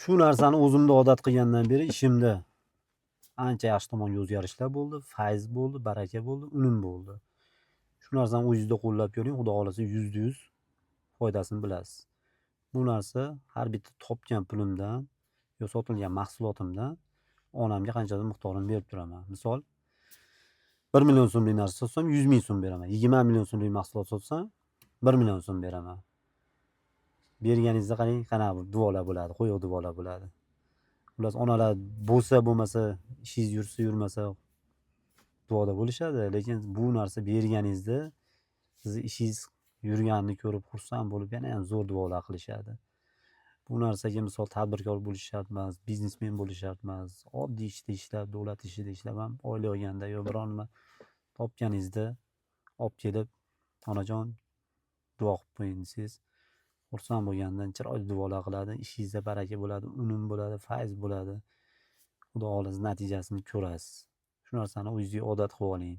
Shu narsani o'zimda odat qilgandan beri ishimda ancha yaxshi tomonga o'zgarishlar bo'ldi, fayz bo'ldi, baraka bo'ldi, unum bo'ldi. Shu narsani o'zingizda qo'llab ko'ring, Xudo xohlasa 100% foydasini bilasiz. Bu narsa har bitta topgan pulimdan yo sotilgan mahsulotimdan onamga qanchadir miqdorini berib turaman. Misol, 1 million so'mlik narsa sotsam, 100 ming so'm beraman. 20 million so'mlik mahsulot sotsam, 1 million so'm beraman. Berganingizda qarang, qanaqa bir duolar bo'ladi, qo'yuq duolar bo'ladi. Xullas, onalar bo'lsa bo'lmasa, ishingiz yursa yurmasa duoda bo'lishadi, lekin bu narsa berganingizda sizni ishingiz yurganini ko'rib xursand bo'lib yanayam zo'r duolar qilishadi. Bu narsaga misol tadbirkor bo'lish shart emas, biznesmen bo'lish shart emas. Oddiy ishda ishlab, davlat ishida ishlab ham oylik olganda yo biron nima topganingizda olib kelib, "Onajon, duo qilib qo'ying", desangiz, xursand bo'lganidan chiroyli duolar qiladi. Ishingizda baraka bo'ladi, unum bo'ladi, fayz bo'ladi. Xudo xohlasa, natijasini ko'rasiz. Shu narsani o'zingizga odat qilib oling.